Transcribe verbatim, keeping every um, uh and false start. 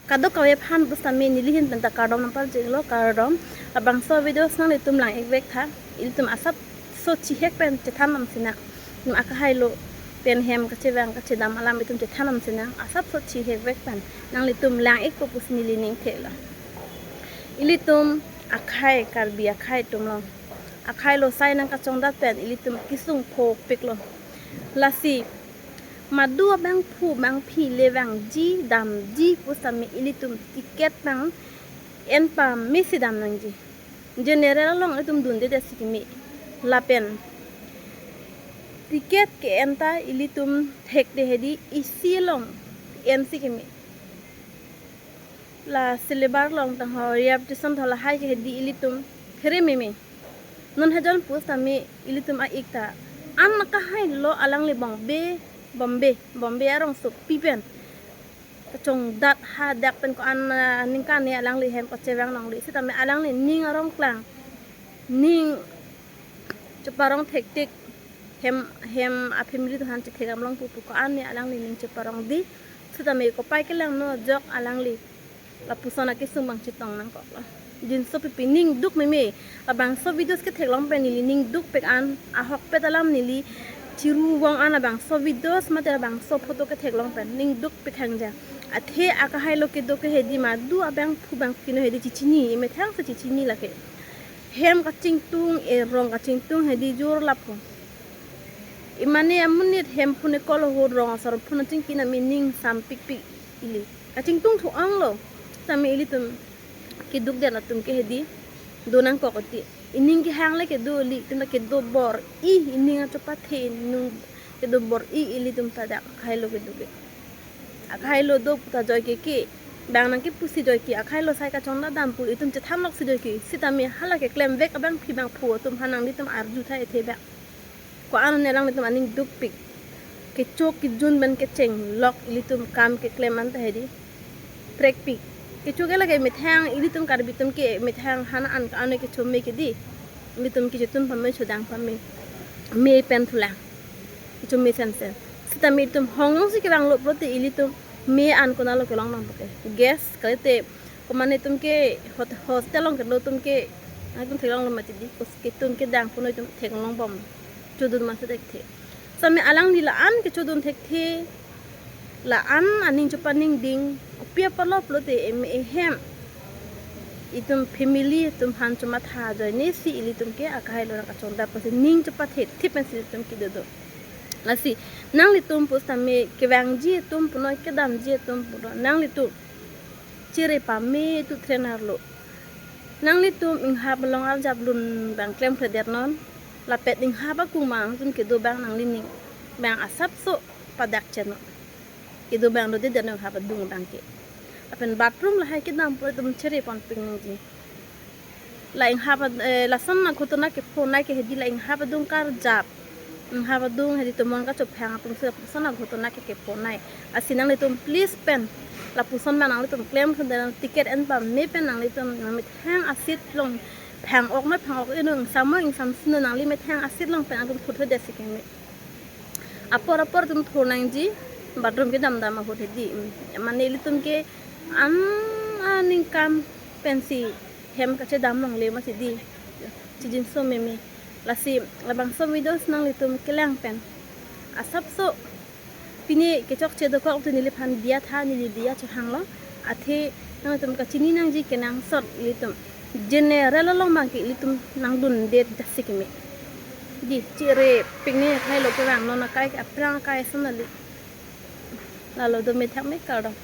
Kadokave aphan pusitame nelihin penta kardom nangpajirlo, kardom. Labangso videos nanglitum lang-ikvek tha. Ilitum asapso chihek pen chethan nang sinang. Ilitum akhai lo pen hem kachevang kachedam alam itum chethan nang sinang. Asapso chihekvek pen nanglitum lang-ikpo pusi neli ning thelo. Ilitum akhai, Karbi akhai atum lo, akhai lo sai nangkachongdat pen ilitum kesung phopiklo. Lasi madu abangphu bangphi le vangji damji pusitame ilitum ticket nang-en pame si dam nangji. General along itum dundedet si keme. Lapen ticket ke-en ta ilitum thekde hedi A C along en si keme. La syllabus along tangho, repetition tho lahai ke hedi ilitum khere meme. Non hajon pusitame ilitum a-ik ta an akhai lo alangli Bombay, Bombay, Bombay arongsopi pen kachongdat hadak pen ko-an, ah, ningkan ne alangli hem kachevang longle. Sitame alangli ning arong klang, ning cheparong thektik, hem, hem a-family atum aphan chethekdam long pu pu ko-an ne alangli ning cheparong di. Sitame kopai kelangno ajok alangli lapuson akesung abang chetong nangkoklo. Jinso pipi ning duk meme. Labangso videos ketheklong pen neli ning dukpik an, ahokpet alam neli chiru vong an labangso videos mate labangso photo ketheklong pen ning dukpik hangja. Athe akhai lo kedo ke hedi madu abangphu bangphi no hedi chichini, imethang si chichini lake. Hem kachingtung, erong kachingtung hedi jor lapo. Imane amonit hem phone call ho rong asor phone chingki nami ning sampikpik ili. Kachingtung thu-onglo. Sitame ilitum keduk den atum ke hedi do nangkok oti. Ining kehang le kedo ili, itum ta kedo bor-i, ining achopathe nung kedo bor-i ilitum ta dak akhai lo kedo ke. Akhai lo do pu ta joike ke. Bang nangkepu si joike, akhai lo sai kachongdat dam pu itum chethan lok si joike. Sitame hala keklemvek abangphi bangphu atum aphan nanglitum arju tha ethe bang. Ko-an ne alanglitum aning dukpik. Kecho kejun pen kecheng lok ilitum kam keklem an ta hedi prekpik. Kecho ke lake methang ilitum Karbi atum ke methang hana an ka-an kecho me kedi. Ilitum kechetun pame chodang pame. Me pen thulang. Kecho me sensen. Sitame ilitum hong jongsi kevanglo pulote ilitum me an konatlo kelong nang pulote. Gas kalite komane itum ke hot-, hostel along kedo atum ke, itum theklonglo mati di, kus-, ketun kedang puno itum theklongbom. Chodun ma sedekthe. Sitame alangli la-an kechodun thekthe, la-an aning chopa ning ding, kopi apotlo pulote em ehem. Itum family atum aphan chomatha ajoine si ilitum ke akhai lo nangkachongdat pusi ning chopathe thip pensi itum kedo do. Lasi nanglitum pusitame kevangji atum punoi, kedamji atum punoi, nanglitum chere pame tu threnar lo. Nanglitum inghap along arjap lun bang klemkledet non. Lapen inghap akung bang atum kedo bang nanglining bang asapso padak cheno. Kedo bang dodedet non inghap adung bang ke. Lapen bathroom lahai kedam pu itum chere ponpik nangji. La inghap ad-, eh, lason aghotona kephonai ke hedi la inghap adung karjap. Inghap adung hedi tomon kachophang atum si lapuson aghotona ke kephonai. Lasi nanglitum please pen lapuson bang nanglitum klemkledet, ticket en pame pen nanglitum nangmethang asit along phang-ok ma phang-ok inung samo ingsam sino nangli methang asit along pen atum thurthudet si keme. Apor apor atum thur nangji, bathroom kedam dam ahut hedi. Mane ilitum ke an aningkan pensi hem kachedam longle mati di. Chijinso meme. Lasi labangso videos nanglitum kelang pen asapso pine kechokche dokok tu neliphan diya tha, neli diya chohanglo. Athe nangtum kachini nangji kenangsot ilitum general along bang ke ilitum nangdundedet si keme. Di chere pik ne akhai lo kevang non akai ke aphrang akai sonali. Lalo do methang me kardom.